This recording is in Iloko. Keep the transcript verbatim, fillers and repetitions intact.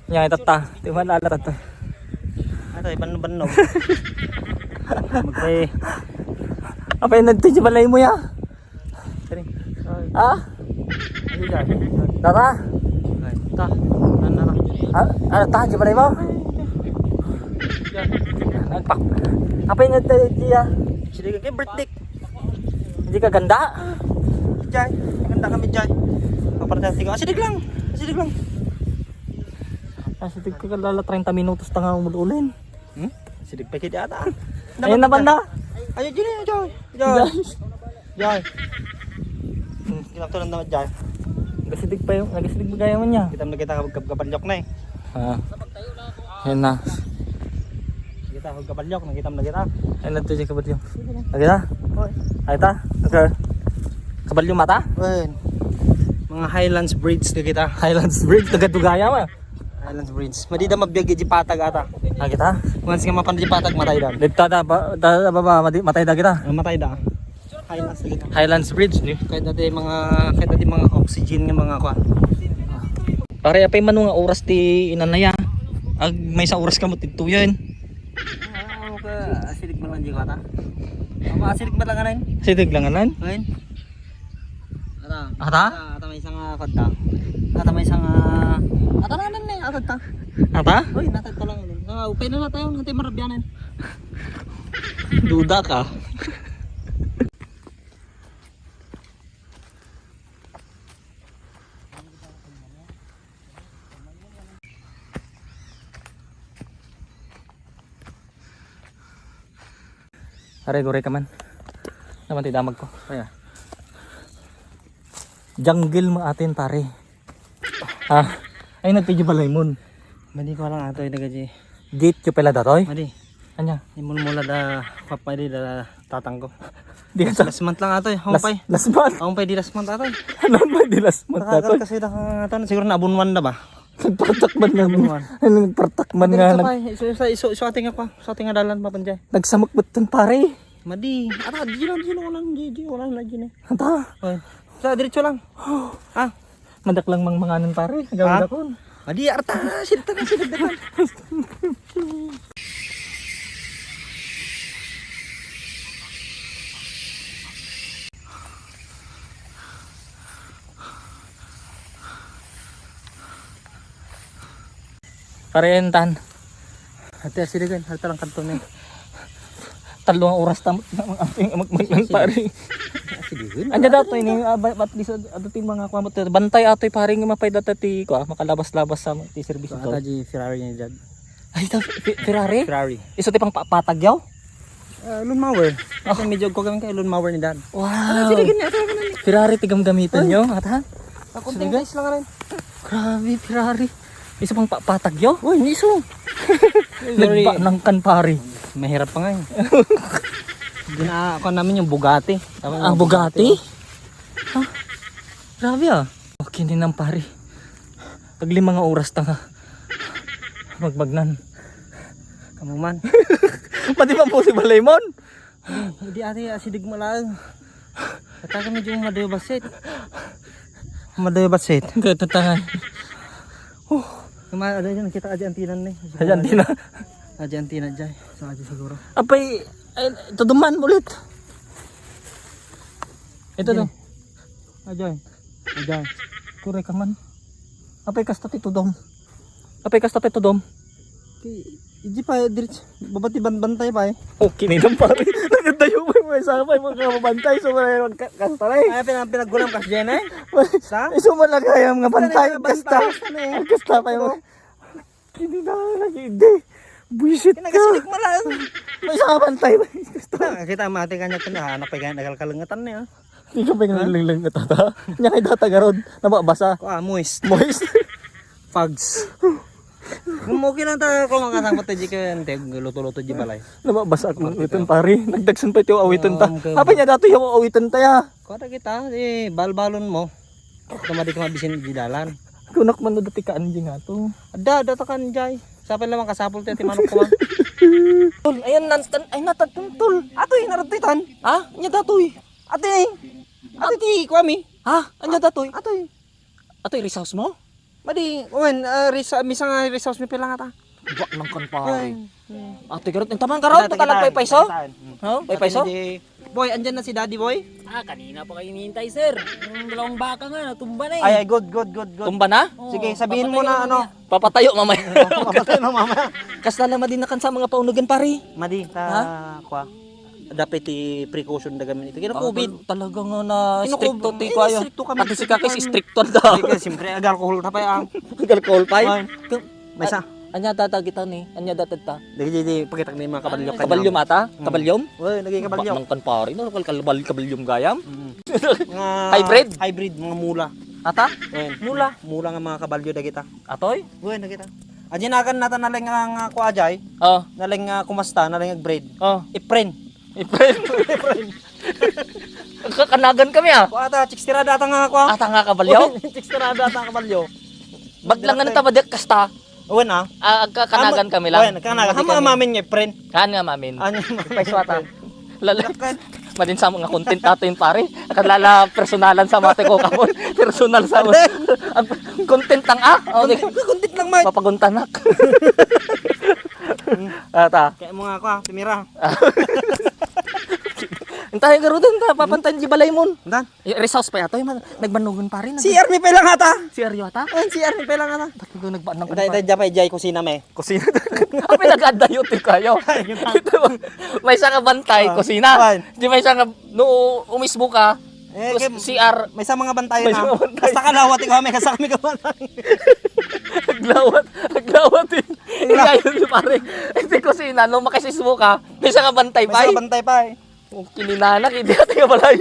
Nya, itatta. Di ba, lala tatta? Ato, ibanno-banno. Magpay. Apay, nagtiji balay mo, ya? Tari. Ha? Ano dyan? Tara. Ay, ta. Ano na? Ah, ano ta? Di balay mo? Dyan. Nagpak. Apay, nagtiji, ya? Sige, kay birthday. Hindi ka ganda? Jay, ganda kami, Jay. Papartner ko. Asideg lang. Asideg lang. Asideg ka lala treinta minutos ta nga umul-ulen. Hmm? Asideg pa kiti ata. Ayun na banda. Ayun, Jay, Jay. Jay. Jay. Hmm, kinaktulan naman, Jay. Nagasidig pa yung, nagasidig ba gaya man niya? Kita mo na kita, kab-, kab-, kabalyok na eh. Ah. Ayan na. Kita, kab-, kabalyok, nakita mo na kita. Ayan na to, Jay, kabalyok. Nakita? Hoy. Ay, ta? Okay. Kabalyo mata? Wen. Mga Highlands Bridge na kita. Highlands Bridge, taga Tugaya, ma. Highlands Bridge. Madida mabiag di patag ata. Ah, kita? Once nga mapan di patag, matay dan. Dito ta, ba, ta, ba, ba, madi-, matay da kita. Ah, matay da. Highlands na kita. Highlands Bridge, ni? Kahit dati mga, kahit dati mga oxygen nga mga kwa. Pare, apay mano nga oras ti inanaya? Ag, maysa oras kamo ti tuyen. Ah, ano ka, asilig mo lang di ko ata. Ama, asilig mo lang kanan? Asilig lang kanan? Ngayon? Ata. Ata? Ata, ata may isang, ah, kanta. Ata may isang, ah, ata na kanan eh, ah, kanta. Ata? Uy, natagpa lang yun. Ah, upay na na tayo, natay marabyanan. Duda ka. Aray, guray ka man. Naman ti damag ko. Kaya. Jungle mo atin, pare. Ah, ay, nagpidyo balay mon. Madi ko lang atoy, daga di. Gate yung pala datoy? Madi. Anya? Imulmula da, papa di da tatang ko. Di ka sa Last month lang atoy, hong Last, pay. Last month? Hong pay di last month atoy. Ano ba di last month Nakagal atoy? Kasi da, ito, siguro na abunwan da ba? Nagpartak man nga. Ano man? Ano, nagpartak man Dali nga, sa nag- pay, iso, iso, iso, iso ating ako, iso ating adalan, Papa Jay. Nagsamok ba ton, pare? Madi, ata, di lang, di lang, di, di, wala na, di na. Ata? Ay. Sa, diretso lang. Ha? Madak lang mang manganan, pare. Gawin Ha? Akon. Madi, arta, sirta na, sirta na. Parientan. Ate, asidigan. Halta lang kanto na. Talo nga oras tam-, mag-, mag-, mag-, Sige. Pare. Asidigan. Anya dato ini, ah, ba-, at least, ad-, adu ti mga kuwan, bantay atoy, pare, nga mapay data ti, kuwan, makalabas-labas sa ti serbisyo. Ata di Ferrari ni Dad. Ay, ito, Fe-, Ferrari? Ferrari. Isu ti pang pa-, patag yaw? Ah, lawnmower. Oh. Kasi medyo ko kami kay lawnmower ni Dad. Wow. Ano, sige, ganyan, ano, ano, ano? Ferrari ti gamgamitan nyo, ata? Ako, Sige. Tingnan lang rin. Grabe, Ferrari. Isu pang pa-, patag yaw? Uy, niso. Nagba-, nang kan pare. Mahirap pa nga eh. Gina-, ako namin yung Bugatti. Tama Ah, yung Bugatti? Ha? Grabe ah. Okay din ang pare. Tag lima nga oras ta nga. Magbagnan. Kamu man. Madi man po si Balemon. Hindi, hindi, ate, asidig mo lang. Kata ka medyo madabasit. Madabasit. Kaya tatangay. Huh. Naman, ada dyan, kita aja antinan ni. Aja antina. Aja antina dyan. Sa aja siguro. Apay, ay, ito duman ulit. Ito Sige. To. Ajay. Ajay. Kure ka man. Apay kasta ti tudom. Apay kasta ti tudom. Ti, iji pa, eh, direts-, babati ban-, bantay pa, eh. Okay ni dam pare. Nagadayo pa yung isa pa yung mga mabantay. So, mga ka-, kasta na, eh. Ay, pinag-, pinaggulam ka siya na, eh. Sa? Isu mo lang kaya mga bantay. Bantay, Kasta. Kasta na, eh. Kasta pa yung mga Hindi na lagi, hindi. Buisit ka. Kinagasilig mo lang. May isa ka bantay ba? Nakakita, mati ka niya ito na, anak pa yung nagalkalangatan niya. Hindi ka pa yung Ha? nalilinglingat ata. Niya kay data garod, nababasa. Kuha, moist. Moist. Pugs. Kung okay lang ta, kung makasang pati di ka, hindi, luto-luto di balay. Nababasa ako Bakit ng awiton, ito? Pare. Nagdagsan pa ito yung awiton ta. Um, kaya Apa niya dati yung awiton ta, ya? Kuha na kita, eh, balbalon mo. Ito madi ka mabisin di dalan. Kunak man no dati kaan di nga to. Adda, adda ta kan jay. Sapay lamang kasapul ti, ti manok ko, ah. Tol, ayan, nan-, tan-, ay, natan-, tol. Atoy, naragtitan. Ha? Anya datoy? Ate, ate, ti, kuha mi. Ha? Anya datoy? Atoy. Atoy, rest house mo? Madi, wen, ah, risa, misa nga risaos mi pela nga ta. Ba, nang kan pare. Wen. Hmm. Ate, garot, intaman garot, Ate, pagkalag kita, paypayso? Kita. Hmm. Ha? Paypayso? Ate, di, Boy, andyan na si Daddy Boy? Ah, kanina pa kayo hinihintay, sir. Yung dalawang baka nga, natumba na eh. Ay, ay, good, good, good, good. Tumba na? Oo, Sige, sabihin mo papatayo na, ano. Niya. Papatayo mamaya. Papatayo na mamaya. Kasla na madinakan sa mga paunugan, pare. Madi, ta, Ha? kwa. Dapat ti precaution da gamin ito. Kina Ah, COVID. tal-, talaga nga na Kina stricto COVID. ti Eh, kuya. stricto kami, Pati si stricto Kakis kami. stricto da. Ay, kaya siyempre, ag-alcohol ta pa, ah. Ag-alcohol pa, eh. Ay. Ka-, Maysa. a-, anya data kita ni? Anya data ta? Di, di, di, pakita ni mga kabalyo Ay, kanya. Kabalyo mata? Hmm. Kabalyom? Uy, naging kabalyo. Ba, nang kan pare, no? Kal-, kalbal-, kabalyom gayam? Hmm. Nga Hybrid? Hybrid, mga mula. Ata? Uy, Mula? Mula nga mga kabalyo da kita. Atoy? Uy, na kita. Adi nagan nata naleng nga, nga kua jay. Oh. Naleng nga kumasta, naleng nga bread. Oh. Ipren. Ipren. Ipren. Kakanagan kami, ah. Kua ata, chicks tirada ata nga kua. Ata nga kabalyo? Chicks tirada ata nga kabalyo. Baglang nga natabadak kasta. Uwan, ah. Ah, agkakanagan Ama-, kami lang. Uwan, kanagan Ama, kami. Amamin nga, friend. Kaan nga amamin? Ano yung Paiso ata. Lala. Madin sa mga content natin, pare. Kalala personalan sa mate ko kapon. Personal sa Ate. Ang content lang, ah. Okay. Content, content lang, mate. Mapaguntanak. Ata. Kaya mo nga ako, ah, tumira. Intahin ka rin, ta, papantayin di balay mo. Dan. Eh, rest house pa yata, yung man-, nagbanugon pa rin. C R mi pa lang ata. C R yata? Ay, C R mi pa lang ata. Ba't ko nagbaanang Dahil, dahil dyan pa, dyan, kusina, me. Kusina. Ang pinag-adayo, ti kayo. Ay, yun. Ito, may isa ka bantay, Ah, kusina. Fine. Di may isa ka, no, umisbo ka, Eh, tapos kay, C R. May isa mga bantay May na. isa mga bantay. Basta kalawat ikaw, may kasama ka bantay. Aglawat, aglawat eh. Aglawat. Hindi kayo ni pare. Ito kusina, no, makasisbo ka, may isa ka bantay May pa isa eh. ka bantay pa eh. Oh, kininanak, hindi ata nga balay.